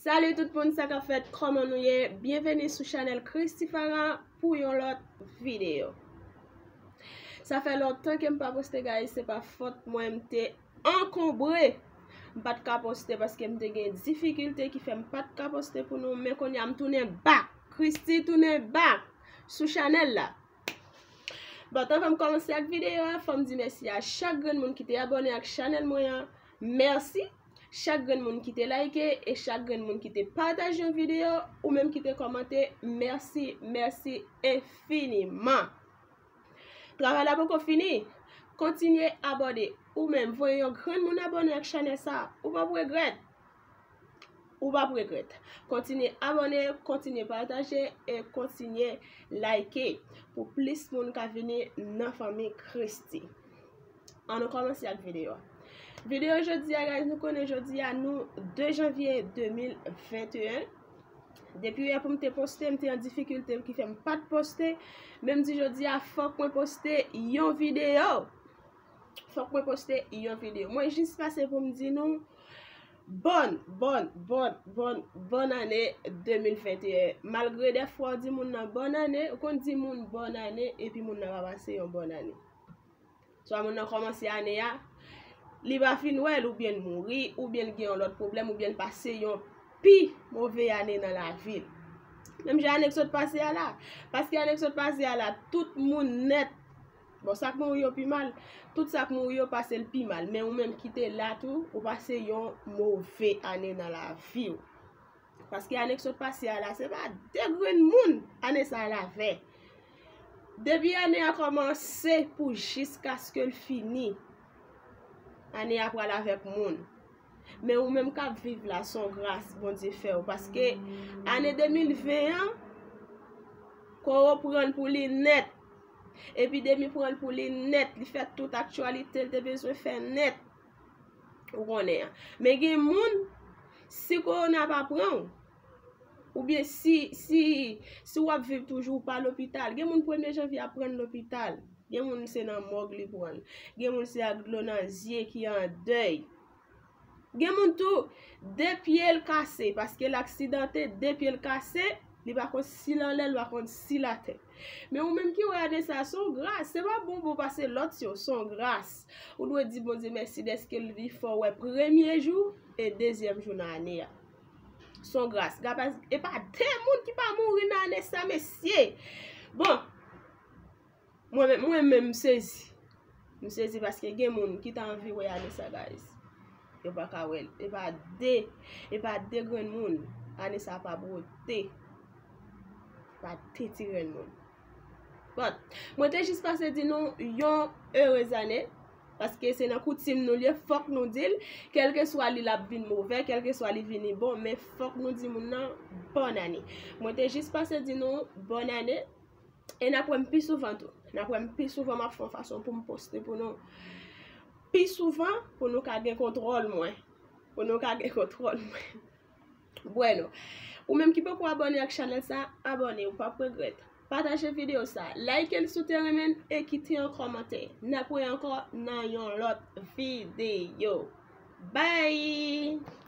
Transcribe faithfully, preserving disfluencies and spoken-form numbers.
Salut tout moun, sa k ap fèt? Kòman nou ye? Byenveni sou chanèl Christy Farah pou yon lòt videyo. Sa fè lontan ke m pa poste, guys, se pa fòt mwen, m te ankonbre. M pa t ka poste paske m te gen difikilte ki fè m pa t ka poste pou nou, men kounye a m tounen back. Christy tounen back sou chanèl la. Bon, anvan m kòmanse ak videyo a, fò m di mèsi a chak grenn moun ki te abòne ak chanèl mwen an. Mèsi. Chak grenn moun ki te like e chak grenn moun ki te pataje yon videyo, ou menm ki te kòmante, mèsi, mèsi enfiniman. Travay la poko fini. Kontinye abòne. Ou menm, voye yon grenn moun abòne ak chanèl sa. Ou p ap regrèt. Ou p ap regrèt. Kontinye abòne, kontinye pataje e kontinye like pou plis moun ka vini nan fanmi Christy. Ann nou kòmanse ak videyo a. Videyo jodi a, guys, nou konnen jodi a nou de janvye de mil venteyen. Depi yè pou m te poste, m te an difikilte ki fè m pa t poste. Men m di jodi a, fòk mwen poste yon videyo. Fòk mwen poste yon videyo. Mwen jis pase pou m di nou, bòn, bòn, bòn, bòn, bòn ane de mil venteyen. Malgre dèfwa w di moun nan bòn ane, ou konn di moun bòn ane, epi moun nan pa pase yon bòn ane. Swa moun nan kòmanse ane a, li pa fin wè l, oubyen l mouri, oubyen l gen yon lòt pwoblèm, oubyen l pase yon pi move ane nan lavi l. Menm jan ane k sot pase a la. Paske ane k sot pase a la, tout moun nèt, bon, sa k mouri yo pi mal, tout sa k mouri yo pase l pi mal. Men ou menm ki te la tou, ou pase yon move ane nan lavi w. Paske ane k sot pase a la, se pa de grenn moun ane sa a la fè. Depi ane a kòmanse pou jiskaske l fini, ane a pral avèk moun. Men ou menm k ap viv la, se yon gras Bondye fè w. Paske ane de mil ven an, Koro pran l pou li nèt. Epidemi pran l pou li nèt. Li fè tout aktyalite l te bezwen fè nèt. Ou konnen an. Men gen moun, si kowona pa pran w, oubyen si, si, si w ap viv toujou, ou pa lopital. Gen moun premye janvye ap pran l lopital. Gen moun se nan mòg li pran l. Gen moun se ak dlo nan zye ki an dèy. Gen moun tou, de pye l kase, paske l aksidante, de pye l kase, li pa konn si l anlè, li pa konn si l atè. Men ou menm ki wè ane sa, se yon gras, se pa bon pou w pase lòt yo, se yon gras. Ou dwe di Bondye mèsi dèske li fè w wè premye jou e dezyèm jou nan ane a. Se yon gras. Gade, e pa de moun ki pa mouri nan ane sa, mesye. Bon, mwen menm, mwen menm, m sezi. M sezi paske gen moun ki ta anvi wè ane sa, guys. Yo pa ka wè l. E pa de, e pa de grenn moun ane sa pa bwote. Pa de ti grenn moun. Bon, mwen te jis pase di nou yon erez ane. Paske se nan koutim nou l ye, fòk nou di l. Kèlkeswa li l ap vin move, kèlkeswa li vini bon, men fòk nou di moun nan bòn ane. Mwen te jis pase di nou bòn ane. E n ap wè m pi souvan tou. N ap wè m pi souvan, m ap fè yon fason pou m poste pou nou pi souvan, pou nou ka gen kontwòl mwen. Pou nou ka gen kontwòl mwen. Bueno. Ou menm ki poko abòne ak chanèl sa, abòne, ou p ap regrèt. Pataje videyo sa, like l si w te renmen l, e kite yon kòmantè. N ap wè ankò nan yon lòt videyo. Bye!